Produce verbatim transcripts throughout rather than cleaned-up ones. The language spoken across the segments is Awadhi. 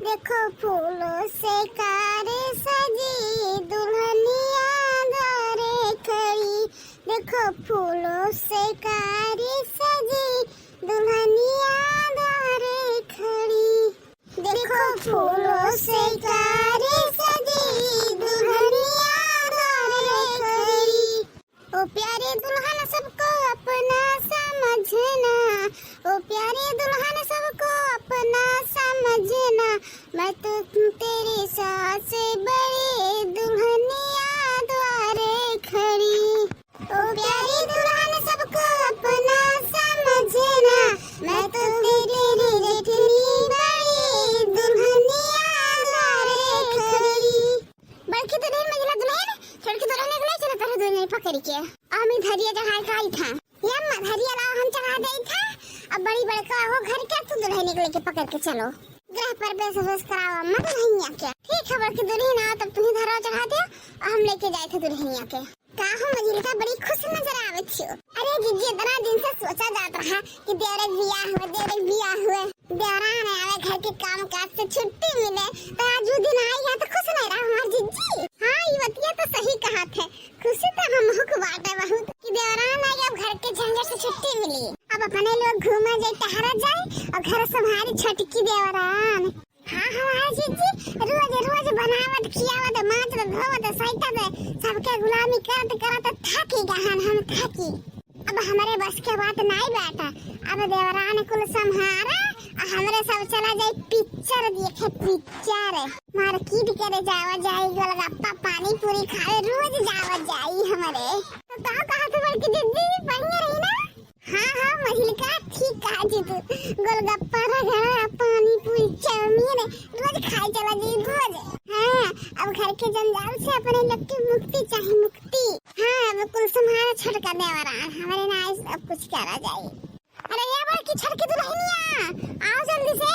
देखो फूलों से कार सजी दुल्हनिया द्वारे खड़ी, देखो फूलों से कार सजी दुल्हनिया द्वारे खड़ी, देखो फूलों से कार सजी दुल्हनिया द्वारे खड़ी। ओ प्यारे दुल्हन सबको अपना समझना, ओ प्यारे दुल्हन सबको अपना समझना, मैं तो तेरी सास बड़ी दुल्हनिया द्वारे खड़ी। ओ प्यारी दुल्हन सबको अपना समझना, मैं तो तेरी जेठनी बड़ी दुल्हनिया द्वारे खड़ी। बड़की दुल्हन, मझिला दुल्हन, छोटकी दुल्हन के ले चलो, तारे दुल्हन पकड़ के। हम ही धरिया चढ़ाए का आई था। ये अम्मा, धरिया लाओ, हम चढ़ा दे था। अब बड़ी बड़का हो घर के, तू दुल्हन के लेके पकड़ के चलो। गृह प्रवेश वेश कराओ अम्मा दुल्हनिया के। ठीक है बड़की दुल्हन, आओ तब तुम्ही धराओ चढ़ा दे और हम लेके जाए थे दुल्हनिया के। का हो मझिलका, बड़ी खुश नजर आवत हो। अरे जीजी, इतना दिन से सोचा जात रहा कि देवरे के बियाह हुए, देवरे के बियाह हुए, देवरान आवे, घर के काम काज से छुट्टी मिले, तो आज वो दिन आई है तो खुश नहीं रहा हमार जीजी। हाँ, ये बतिया तो सही कहा थे, खुशी तो हमहू को बाटे बहुत कि देवरान आई, अब घर के झंझट से छुट्टी मिली, अब अपने लोग घूमा जाए, टहरा जाए और घर संभारी छोटकी देवरान। हाँ, हमार जीजी रोज रोज बनावत, खियावत, माजत, धोवत, सैतत, सबके गुलामी करत करत थाकी गहन हम थाकी। अब हमरे बस के बात नाई बाटा। अब देवरान कुल संभारा, आ हमरे सब चला जाई पिक्चर देखे, पिक्चर। मार्केट करे जावा जाई, गोलगप्पा, पानी पूरी खावे, रोज जावा जाई हमरे। तो का कहत बड़की दीदी, बढ़िया रही ना? हाँ, हाँ, मझिलका, ठीक कहा जी तू। गोलगप्पा, रगड़ा, पानी पूरी, चाउमीन, रोज खाए चला जी, रोज। हाँ, अब घर के जंजाल से अपने लोग के मुक्ति चाही, मुक्ति। हाँ, अब कुल संभारा छोटका देवरान, हमरे ना आई, अब कुछ करा जाए। अरे ये बड़की छोटकी दुल्हनिया, आओ जल्दी से।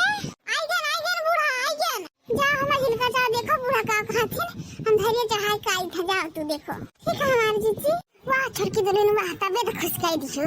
आई गन, आई गन बूढ़ा, आई गन। जा हम मझिलका, जा देखो बूढ़ा का कहथिन, हम धैर्य चढ़ाए का आई था, जाओ तू देखो। ठीक है हमारी जीजी। वाह छोटकी दुल्हन, वाह, तबे तो खुश कई दिहु।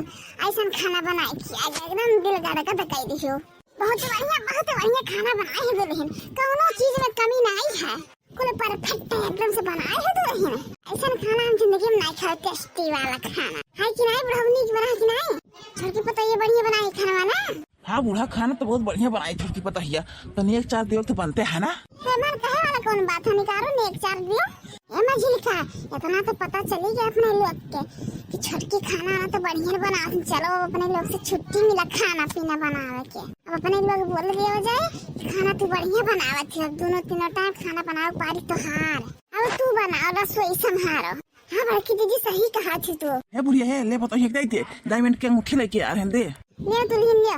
ऐसन खाना बनाए के आज एकदम दिल गदगद कई दिहु। बहुत बढ़िया, बहुत बढ़िया खाना बनाए है दुल्हन, कौनो चीज में कमी नहीं है, कुल परफेक्ट है, एकदम से बनाए है दुल्हन। ऐसन खाना हम जिंदगी में नहीं खाए, टेस्टी वाला खाना है कि नहीं बुढ़ऊ, नीक बना है कि नहीं? छोटकी पतोहिया बढ़िया बनाए खाना वाना। हाँ बूढ़ा, खाना तो बहुत बढ़िया बनाई छोटकी पतोहिया, तो नेक चार दियो तो बनते है ना। ए, मन कहे वाला कौन बात है, निकारो नेक चार दियो। ए मझिलका, इतना तो पता चली गया अपने लोग के कि छोटकी खाना ना तो बढ़िया बनावत। चलो, अब अपने लोग से छुट्टी मिला खाना पीना बनावे के। अब अपने लोग बोल दिया जाए कि खाना तू बढ़िया बनावत है, अब दोनों तीनों टाइम खाना बनावे पारी तोहार। अब तू बनाओ, रसोई संभारो। हाँ बड़की दीदी, सही कहा थी तू। हे बुढ़िया, हे ले पतोहिया के दे दे, डायमंड के अंगूठी लेके आ रहे हैं, दे। ले दुल्हन ले,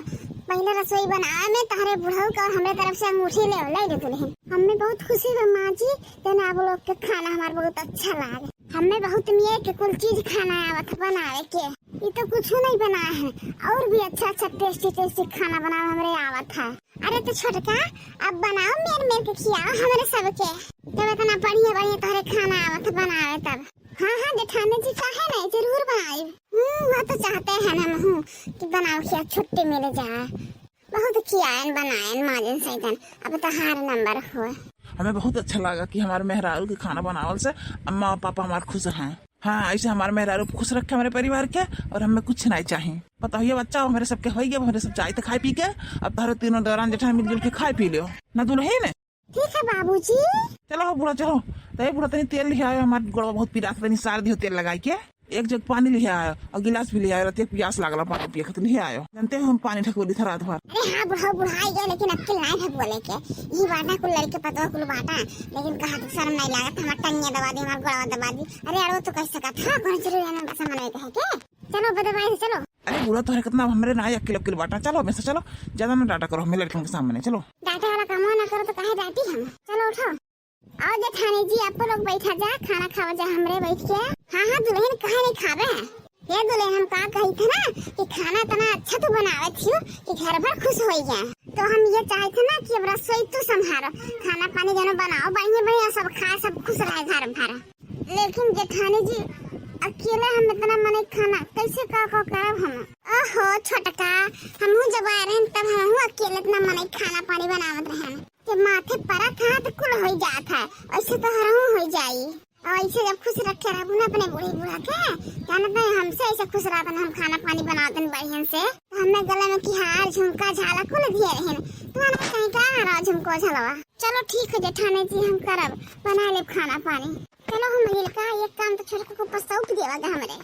पहले रसोई बनावे में तहरे बुढ़ऊ का और हमरे तरफ से अंगूठी ले, ले ले दुल्हन। हमें बहुत खुशी बा माँ जी, तेने आप लोग के खाना हमार बहुत अच्छा लागे। हमें बहुत निये के कुल चीज खाना आवत है बनावे के। ये तो कुछ नहीं बना है, और भी अच्छा अच्छा टेस्टी टेस्टी खाना बनावे हमरे आवत है। अरे तो छोटका, अब बनाओ, मेर मेर के खियाओ हमरे सबके, तब इतना बढ़िया बढ़िया तोहरे खाना आवत है बनावे तब। हाँ, हाँ, जेठानी जी, काहे नहीं, जरूर बनाई। हम्म, वो तो चाहते हैं ना हमहू कि बनाओ खिया, छुट्टी मिल जाए। बहुत खियायन, बनायन, माजन सैतन, अब तोहार नंबर हो। हमें बहुत अच्छा लगा कि हमारे मेहरारू के खाना बनावल से अम्मा और पापा हमार खुश हैं। हाँ, ऐसे हमारे मेहरारू खुश रखे हमारे परिवार के, और हमें कुछ नहीं चाहिए। पतोहिया बच्चा, हमारे सबके हो गया, हमारे सब जाए तो खाए पी के, अब तोहरे तीनों देवरान जेठान मिलजुल के खाए पी लियो ना दुल्हन। ठीक है बाबूजी। चलो हो बूढ़ा, चलो। तो ए बूढ़ा, तनी तेल लिहे आयो, हमार गोड़वा बहुत पिरात, तनी सार दियो तेल लगाई के। एक जग पानी लिहे आयो और गिलास भी लिहे आयो, रतिया प्यास लागला, पानी पिए खातिर लिहे आयो। जानते हो हम पानी ढकोली था रात भर। अरे हाँ बूढ़ा, बूढ़ा आई गया, लेकिन अक्ल नहीं है बोले के। यही बाटा कुल लड़के पतवा कुल बाटा, लेकिन कहा तो शर्म नहीं लागत, हमार टंगिया दबा दी, हमार गोड़वा दबा दी। अरे अड़ो तो कह सकत, हाँ कौन जरूरी है ना बस मनाई कहे के। चलो बदमाश चलो। अरे बूढ़ा, तोहरे कितना हमरे ना अक्ल अक्ल बाटा, चलो हमेशा चलो, ज्यादा ना डाटा करो हमें लड़कन के सामने, चलो। डांटे वाला काम ना करो तो काहे डांटी हम? चलो उठो। आओ जेठानी जी, आप लोग बैठा जा, खाना खावा जा हमरे बैठ के। हाँ, हाँ दुल्हन, काहे नहीं खावे? ये दुल्हन, हम का कही थे ना कि खाना इतना अच्छा तू बनावे थियो कि घर भर खुश हो गया। तो हम ये चाहे थे ना कि अब रसोई तू संभारो, खाना पानी जनो बनाओ बढ़िया बढ़िया, सब खाए, सब खुश रहे घर भर। लेकिन जेठानी जी, अकेले हम इतना मने खाना कैसे का का करब हम? ओहो छोटका, हमहू जब आए रहन तब हमहू अकेले इतना मने खाना पानी बनावत रहन। ते माथ परत है तो कुल हो जात है, ऐसे तो हरहूँ हो जाई। और ऐसे जब खुश रखे रहबू ना अपने बूढ़े बूढ़ा के, जानत नहीं हमसे ऐसे खुश रहतन, हम खाना पानी बनावतन बढ़ियन से, तो हमें गले में कि हार झुमका झाला कुल दिए रहन, तू हमें कहीं का हार झुमको झलवा। चलो ठीक है जेठानी जी, हम करब, बना लेब खाना पानी। चलो हम हिलका एक काम तो छोटका को पसौप देवा जा हमरे।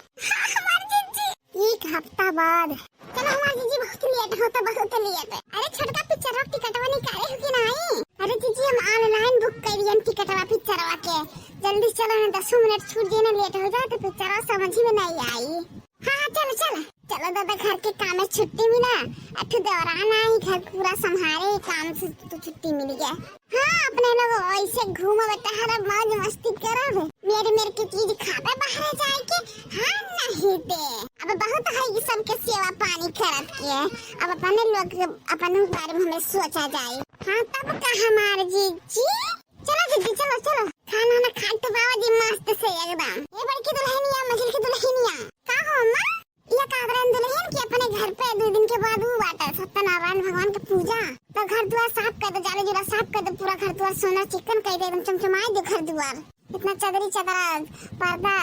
हमार जीजी। एक हफ्ता बाद। चलो हमार जीजी, बहुत लेट होता, बहुत लेट। अरे छोटका पिक्चर टिकटवा निकाले हो कि नहीं? अरे जीजी हम ऑनलाइन बुक करियन टिकटवा पिक्चरवा के। जल्दी चलो ना, दसों मिनट छूट जाए ना, लेट हो जाए तो पिक्चरवा समझ में नहीं आई। हाँ, हाँ, चलो, चलो। चलो दादा, घर के काम में छुट्टी मिला। अब तो देवरान आई, घर पूरा संभारे, काम से तो छुट्टी मिल गया। हाँ, अपने लोग ऐसे घूमब, टहरब, मौज मस्ती करब, मेर मेर के चीज खाबे बाहर जाए के। हाँ, नहीं दे, अब बहुत है ये सबके सेवा पानी करत के, अब अपने लोग, अपने बारे में हमें सोचा जाए। हाँ, तब का हमार जीजी। चलो जीजी, चलो, चलो, खाना ना खा के बाबा जी मस्त से एकदम। ए बड़की दुल्हनिया, मझिल की दुल्हनिया, का हो अम्मा? या कादरन दुल्हन के अपने घर पे दो दिन के बाद वो बाटे सत्यनारायण भगवान के पूजा। तो घर दुआर साफ कर दे, जाले जुला साफ कर दे, पूरा घर दुआर सोना चिकन कर दे, एकदम चमचमाए दे घर दुआर। इतना चदरी चदरा, पर्दा,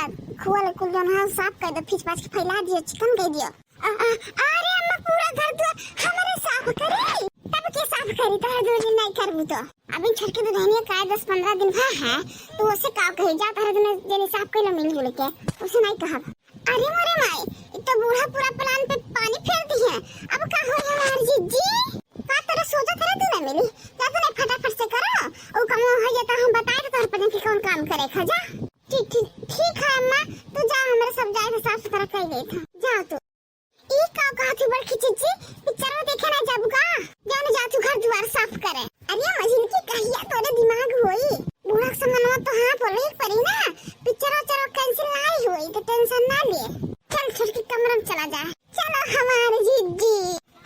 खोल कुल जौन है साफ कर दे, फीच फाच के फैला दियो, चिकन कर दियो। आ, आ, अरे अम्मा, पूरा घर दुआर हमरे साफ करी, तब के साफ करी, तोहर दो दिन नहीं करबू तो। अभी छोटकी दुल्हनिया का दस पन्द्रह दिन भा है, तो उसे का कही जा, तोहर दुनो जने साफ कर लो मिलजुल के, उसे नहीं कहब। अरे मोरे माई, इ तो बूढ़ा पूरा प्लान पे पानी फेर दी है। अब का होई हमार जीजी? का तोरा सोचा करे तू ना मिली? जा तू नहीं फटाफट से करो। ओ काम हो जाता हम बताए तो तोहर पता कि कौन काम करे खा जा। ठीक, ठीक, ठीक है अम्मा, तू जा, हमरे सब जाए के साफ सुथरा कर देत है। जा तू। ई का कहत ही बड़की जीजी, पिक्चरवा देखे ना जाबू का? जा ना जा तू घर दुआर साफ करे। अरे मझिल की कहिया तोरे दिमाग होई? बूढ़ा के समनवा तो हाँ बोले ही पड़ी ना, पिक्चर उच्चर cancel नाई होई, तो tension ना ले। चल छोटकी कमरा में चला जा। चलो हमार जीजी।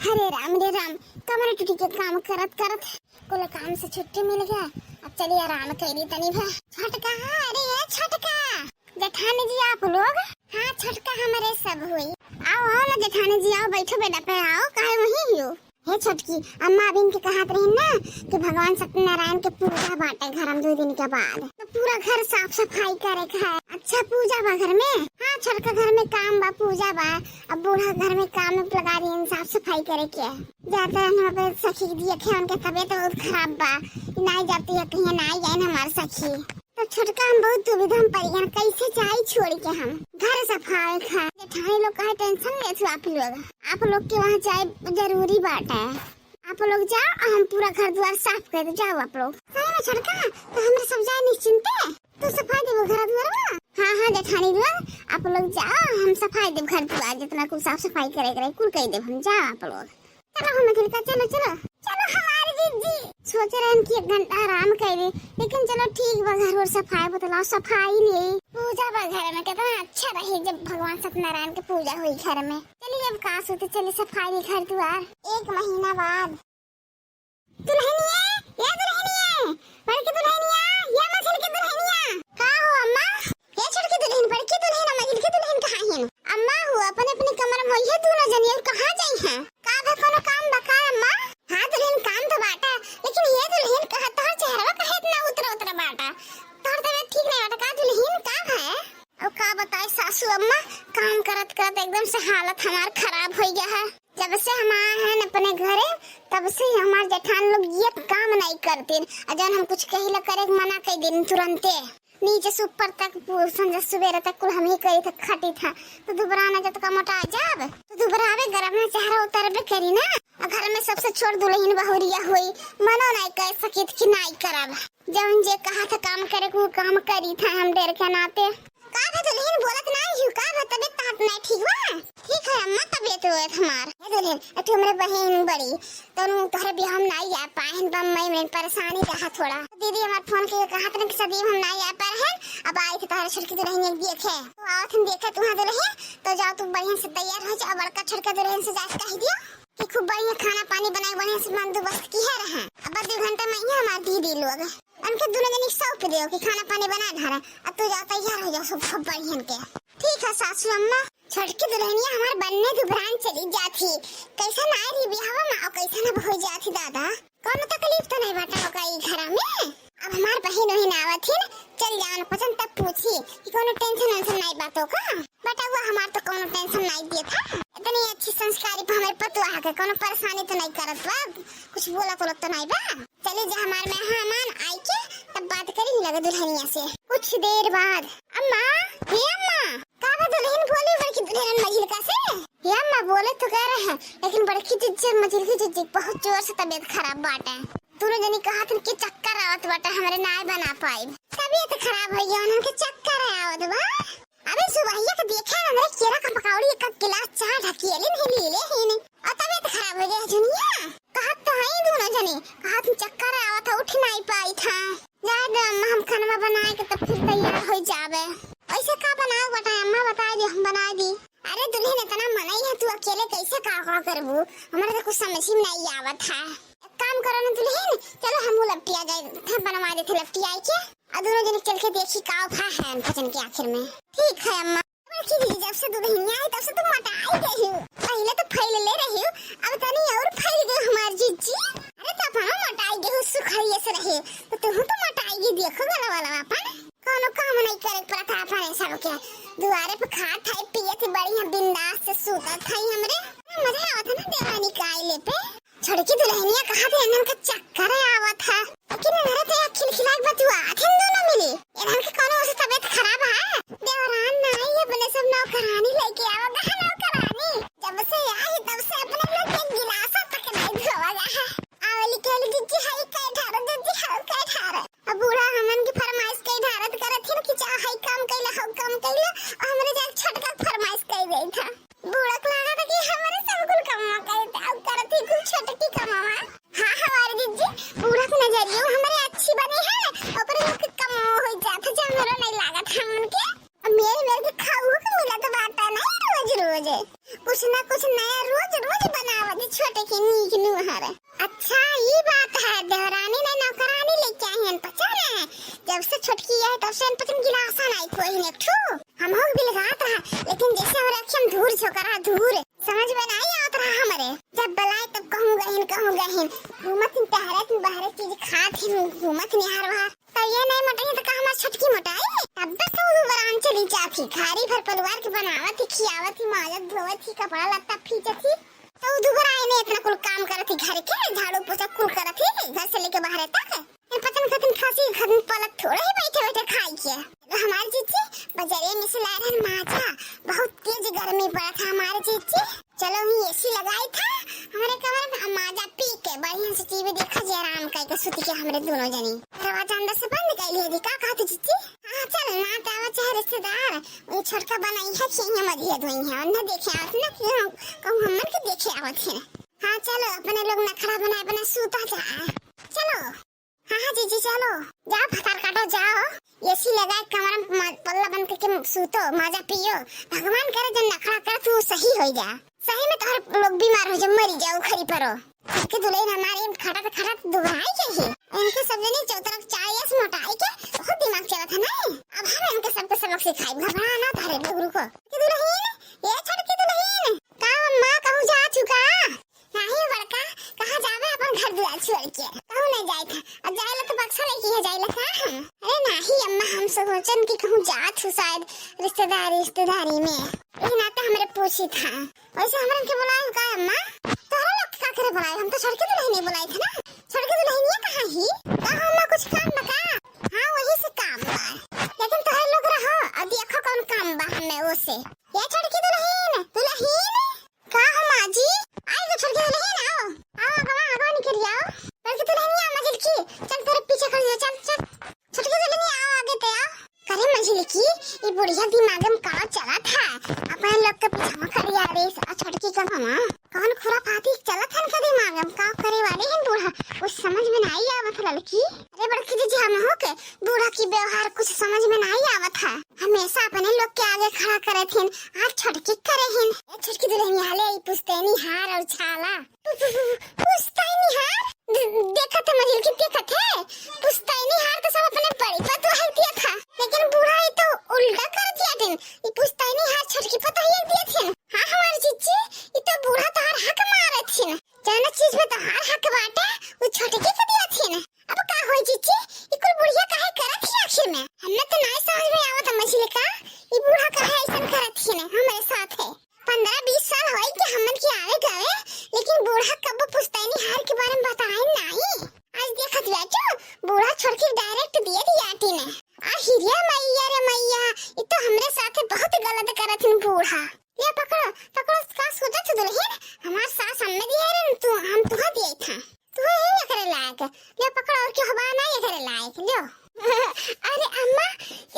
हरे राम रे राम, कमर टूटी के काम करत करत कुल काम से छुट्टी मिल गया। अब चलिए आराम करी तनी भा। छोटका, अरे ए छोटका, जेठानी जी आप लोग? हाँ छोटका, हमरे सब हुई। आओ, आओ ना जेठानी जी, आओ, बैठो बेटा पे, आओ, काहे वहीं ही हो? हे छोटकी, अम्मा अभी इनके कहत रही ना कि भगवान सत्यनारायण के पूजा बाटे घर में दो दिन के बाद, तो पूरा घर साफ सफाई करे के है। अच्छा, पूजा बा घर में? हाँ छोटका, घर में काम बा, पूजा बा, अब बूढ़ा घर में काम में लगा दिए साफ सफाई करे के। जाते रहने पे सखी दिए थे, उनके तबीयत बहुत खराब बा, नाई जाती है कहीं, नाई जाए ना हमार सखी। तो छोटका हम बहुत दुविधा में पड़ गए, कैसे जाई छोड़ के हम? घर सफाई खा जेठानी लोग कहे tension लेत हो आप लोग, आप लोग के वहाँ जाए जरूरी बात है। आप लोग जाओ और हम पूरा घर द्वार साफ कर दे, जाओ आप लोग। सही में छोटका, तो हमरे सब जाए निश्चिंते, तू सफाई देबो घर द्वार में? हाँ हाँ जेठानी लोग, आप लोग जाओ, हम सफाई देब घर द्वार, जितना कुल साफ सफाई करे करे कुल कर देब हम, जाओ आप लोग। चलो हम मझिलका, चलो, चलो। चलो हमार जीजी। सोचे रहन कि एक घंटा आराम कर ले, लेकिन चलो ठीक बा, घर और सफाई बतलाओ, सफाई ले। पूजा बा घर में, कितना अच्छा रही जब भगवान सत्यनारायण के पूजा हुई घर में। चलिए अब का सोते, चलिए सफाई ले घर द्वार। एक महीना बाद। दुल्हनिया, ए दुल्हनिया, बड़की दुल्हनिया, या मझिलकी दुल्हनिया। का हो अम्मा? ए छोटकी दुल्हन, बड़की दुल्हन, अम्मा, इनके दुल्हन कहाँ हैं? अम्मा हो, अपने अपने कमरा में होई है दोनों जनी, और कहाँ जाई हैं? का भा कोनो काम बा का अम्मा? हाँ दुल्हन, काम तो बाटा, लेकिन ये दुल्हन कहा तोहर चेहरवा काहे इतना उतरा उतरा बाटा? तोहर तबीयत ठीक नहीं बाटा का दुल्हन, का है? और का बताई सासू अम्मा, काम करत करत एकदम से हालत हमार खराब हो गया है। जब से हम आए हैं अपने घरे, तब से ही हमार जेठान लोग एक काम नहीं करतीन, और जौन हम कुछ कहिला करे के मना कर दिन तुरंते। नीचे से ऊपर तक पू-, संझा सुबेरे तक कुल हम ही करी था, खटी था। तो दुबराना जब तक मोटा जाब, तो दुबरावे गरब ना चेहरा उतरबे करी ना। आ घर में सबसे छोट दुल्हन बहुरिया हुई, मनो नहीं कह सकित कि नहीं करब। जौन जे कहा था काम करे, वो काम करी था हम डेर के नाते। का भा दुल्हन बोलत नहीं हूँ, का भा तबीयत तात नहीं ठीक बा? ठीक है अम्मा, तबीयत होत हमार। हे दुल्हन, ए तू हमरे बहन बड़ी, तनु तोहरे बियाह में नहीं आ पाए हैं, बम्बई में परेशानी रहा थोड़ा। दीदी हमार फोन के कहा था कि सदी हम नहीं आ पाए हैं, अब आई थे तोहरे छोटकी दुल्हन एक देखे। तो आओ तुम देखे तुहां दुल्हन, तो जाओ तू बढ़िया से तैयार हो जाओ, बड़का छोटका दुल्हन से जाके कह दियो कि खूब बढ़िया खाना पानी बनाए, बढ़िया से बंदोबस्त किहे रहे। अब दो घंटा में ही हमार दीदी लोग, उनके दोनों जने सौंप दियो कि खाना पानी बना धरे, अब तू जाओ तैयार हो जाओ सब खूब बढ़िया के। ठीक है सासू अम्मा। छोटकी दुल्हनिया हमार बन्ने दुबरान चली जात ही। कैसा ना री बियाहवा में, और कैसा ना हो जात ही दादा। कौनो तकलीफ तो नहीं बाटा होगा ई घर में? टेंशन वेंशन नाई बा तो का? बेटवा हमार तो कौनो टेंशन नाई देत है। इतनी अच्छी संस्कारी पर हमारे पतवा है के कौनो परेशानी तो नाई करत बा, कुछ बोलत वोलत तो नाई बा। चली जा हमार मेहमान आई के तब बात करी लगे दुल्हनिया से। कुछ देर बाद, अम्मा, हे अम्मा, का बा दुल्हन बोली बड़की दुल्हन मझिलका से? हे अम्मा बोले तो कह रहे हैं, लेकिन बड़की जिज्जी मझिलकी जिज्जी बहुत जोर से तबीयत खराब बाटे। दोनों जनी कहत हन कि चक्कर आवत बाटे, हमरे नाय बना पाइब। तबीयत खराब हो गया, उन्हन के चक्कर आवत बा। अबे सुबहिया के देखे ना रे, केरा का पकौड़ी एक गिलास चाय ढकेले नहीं लीले ही नहीं। और तबीयत खराब हो गया जुनिया। कहत तो हई दोनों जनी, कहत हन चक्कर आवत है, उठ नाई पाई था। जाए दे अम्मा, हम खाना बनाए के तब फिर तैयार हो जाबे। ऐसे का बनाओ बेटा, अम्मा बता दे, हम बना दी। अरे दुल्हन इतना मनई है, तू अकेले कैसे का का करबू? हमारे तो कुछ समझ ही में नहीं आवत है। एक काम करो ना दुल्हन, चलो हम लपटिया जाए, हम बनवा देते लपटिया के। और दोनों जने चल के देखी का उफा है भजन के आखिर में। ठीक है अम्मा। बड़की दीदी, जब से दुल्हनिया आई तब से तू मोटाई गई हो। पहले तो फैल ले रही हो, अब तनी और फैल गई हमार जीजी। अरे तो अपना मोटाई गई हो, सुखरिया से रही तो तू तो मोटाई गई। देखो गला वाला अपन कोनो काम नहीं करे पड़त है अपने सबके। दुआरे पे खात है, पियत है, बढ़िया बिंदास से सूतत है हमरे। मजा आवत है ना देवरानी के आइले पे। छोटकी दुल्हनिया कहत है इन्हन के चक्कर आवत है, लेकिन इन्हरे तो एक खिलखिलाए बतुआ आथिन दोनों मिली। इन्हन के कोनो से तबीयत खराब है? देवरान नहीं, अपने सब नौकरानी लेके आवा, कहाँ नौकरानी? जब से आई तब से अपने लोग एक गिलासा तक नहीं धोवा है। आवली कहली, "जीजी, हई कई ढारो, जीजी, हऊ कई ढारो।" अब बूढ़ा हमन की फरमाइश कई ढारत करत हिन कि चाहे हई काम कैला, हऊ काम कैला, और हमरे जाके छोटका फरमाइश कई गई था। बूढ़ा के लागत कि हमरे सब कुल कमवा करे, अब करत ही कुल छोटकी कमवा। हाँ, हमारे जीजी, बूढ़ा के नजरियो हमरे अच्छी बनी है, ओकरे लोग के कमवा हो जात है, जब हमरो नहीं लागत हमन के। अब मेरे, मेरे के खाऊ के मिलत बाटा नहीं रोज रोज। कुछ ना कुछ नया रोज रोज बनावत छोटकी नीक नुहर। अच्छा, ई बात है, देवरानी ने नौकरानी लेके आई हैं, पचा ना है। जब से छोटकी है, तब से पचन गिलासा नहीं कोई ने ठू। हम हो बिलगात रहा, लेकिन जैसे हमरा अखियम धूर झोंका रहा, धूर। समझ में नहीं आवत रहा हमरे। जब बुलाए तब कहूँ गहिन, कहूँ गहिन। घूमत ही टहरत ही बहरे चीज खात ही घूमत निहार वहा। तो ये नहीं मोटाई तो का हमार छोटकी मोटाई? तब तो उ बरान चली जात ही, घारी भर परिवार के बनावत ही, खियावत ही, माजत धोवत ही, कपड़ा लत्ता फीचत ही। तो उ दुबराई ने इतना कुल काम करत ही, घर के झाड़ू पोछा कुल करत ही, घर से लेके बाहर तक। ये पचन खतन खासी खतन पलक थोड़े ही बैठे बैठे खाई के। तो हमार जीजी बजारे में से लाए रहन माजा, बहुत तेज गर्मी पड़ा था हमारे जीजी। चलो ही एसी लगाई था हमारे कमरे में, अब माजा पी के बढ़िया से टीवी देखा जे आराम करके सुती के हमरे दोनों जनी। दरवाजा अंदर से बंद कर लिया दी, का कहत जीजी? हाँ चल ना, तो आवा चाहे रिश्तेदार, वो छोटका बनाई है, खियाई है, मरिया धोई है, और ना देखे आवत ना कि हम कहूँ हमन के देखे आवत है। हाँ चलो, अपने लोग नखड़ा बनाए बनाए सूता जा। चलो। हाँ हाँ जीजी चलो, जाओ फतार काटो, जाओ एसी लगाए कमरा में म-, पल्ला बंद करके सूतो, मजा पियो। भगवान करे जो नखड़ा करत हो सही हो जा। सही में तोहर लोग बीमार हो जा, मरी जाओ, उखरी परो। सबके दुल्हन हमारे खटत खटत दुबराई के ही। इनके सब जने चौतरफ चाय से मोटाई के बहुत दिमाग चलत है ना। अब हम इनके सबके सबक सिखाई, घबरा ना तारे लोग, रुको। के दुल्हन, ये छोटकी दुल्हन, का अम्मा कहूँ जा चुका? नाही बड़का, कहाँ जावे अपन घर दुआर छोड़ के? कहूँ नहीं जाए था। अब जाए ला तो बक्सा लेके ही जाए ला का हम? अरे नाही अम्मा, हम सोचन कि कहूँ जात हो शायद रिश्तेदारी, रिश्तेदारी में। यही नाते हमरे पूछी था। वैसे हमरन के बुलाए हो का अम्मा? तोहरा लोग के का करे बुलाए? हम तो छोटकी दुल्हनिया बुलाए थे ना। छोटकी दुल्हनिया कहाँ ही? का अम्मा कुछ काम बा का? हाँ, वही से काम बा। लेकिन तोहरे लोग रहो, अब देखो कौन काम बा हमें वो से। ये छोटकी दुल्हन, दुल्हन, का हो माँ जी? आई तो छोटकी दुल्हन, आओ। आओ, आगवा, आगवा निकल आओ। बड़की दुल्हनिया मझिलकी, चल तोरे पीछे खड़ी हो, चल, चल। छोटकी दुल्हनिया आओ, आगे ते आओ। करे मझिलकी, ई बुढ़िया दिमाग में का चलत है? अपने लोग के पीछा में खड़ी आ रही, आ छोटकी का मामा? कौन खुराफाती चलत है इनके दिमाग में? का करे वाली है बूढ़ा? कुछ समझ में नहीं आवत ललकी। अरे बड़की जीजी, हम हो के बूढ़ा की व्यवहार कुछ समझ में नहीं आवत है। हमेशा अपने लोग के आगे खड़ा करे थिन, आज छोटकी करे हिन। ए छोटकी दुल्हनिया ले आई पुस्तैनी हार और छाला। पु-, पु-, पु-, पुस्तैनी हार? दे-, देखत है मझिलकी, देखत है? पुस्तैनी हार तो सब अपने बड़ी पतोह दिया था, लेकिन बूढ़ा ई तो उल्टा कर दिया थिन। ई पुस्तैनी हार छोटकी पतोहिया दिया थिन। हाँ हमार जीजी, ई तो बूढ़ा तोहार हक मारत थिन। जौन चीज में तोहार हक बाटे, उ छोटकी के दिया थिन। अब का होई जीजी, ई कुल बुढ़िया काहे करत ही आखिर में? हमें तो नाय समझ में आवत मझिलका, और केहू बा ना एकरे लायक, लियो। अरे अम्मा,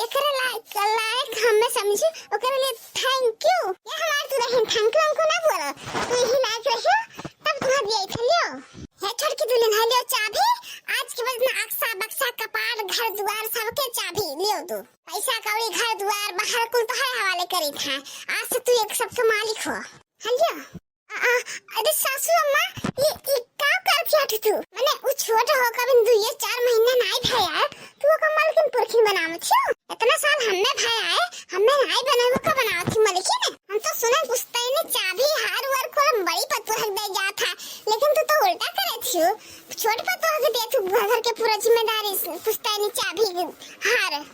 एकरे लायक, लायक हमें समझी, ओकरे लिए thank you। ये हमार दुलहिन, thank you हमको ना बोलो, तू ही लायक रहियो, तब तुम्हें दिए थे, लियो। हे छोटकी दुलहिन, है लियो चाभी, आज के बाद ना अक्सा बक्सा कपाट घर दुआर सबके चाभी लियो तू। पैसा कौड़ी घर दुआर बाहर कुल तोहरे हवाले करी था, आज से तू एक सबके मालिक हो, है लियो। आ, आ, अरे सासू अम्मा, ये, ये का करत हट तू? मने उ छोट हो, कभी दुइये चार महीना नाई भया है, तू ओका मलकिन पुरखिन बनावत हो? इतना साल हमें भया है, हमें नाई बनावे का बनावत थी मलकिन। हम तो सुने पुश्तैनी चाभी हार वार को बड़ी पतोह के दे जात है, लेकिन तू तो उल्टा करे थी, छोट पतोह के दे तू घर के पूरा जिम्मेदारी, पुश्तैनी चाभी हार।